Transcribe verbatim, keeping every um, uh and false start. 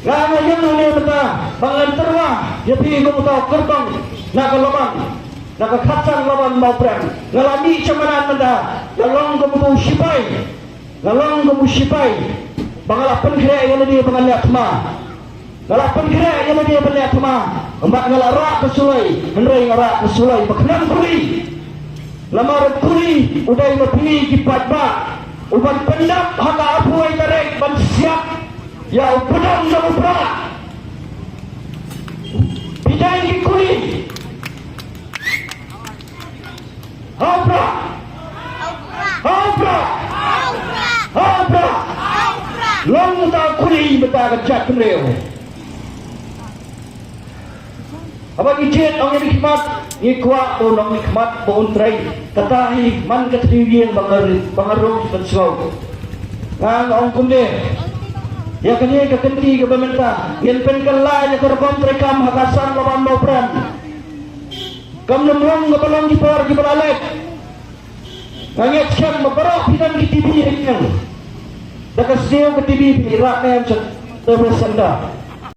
Nga nga ïeng hangne mynta ba ngan tyrwa ïa phi kum uta u kyrtong na ka Laban, na ka khatsan Laban Mawprem. Nga la mih sha madan mynta, nga long kum u shipai, nga long kum u shipai ba nga la pynkhreh ïa lade ba ngan leh thma. Nga la pynkhreh ïa lade ban leh thma, bad nga la rah ka suloi, hynrei nga rah ka suloi ba khnang kuli. Namar kuli u dei ma phi ki paidbah uban pyndap ha ka arphew tarik ban siat ïa u pdeng jong u Prah. Phi dei ki kuli. Ha u Prah. Ha u Prah. Ha u Prah. Long uta u kuli mynta ka jaitbynriew. Haba ngi jied ong ïa ki khmat, ngi kwah ba un ong ïa ki khmat ba un trei. Kata hi man ka tynrai ïing ba nga, ba nga rung ban sngew. Nga ong kumne, ïa kane ka kynti kaba mynta ngin pynkylla ïa ka rukom treikam ha ka khatsan Laban Mawprem. Kam lum long kaba long ki por kiba la leit. Nga ngeit skhem ba baroh phi don ki T V ha ïing. Da ka siew ka T V phi rah ne em sha service center.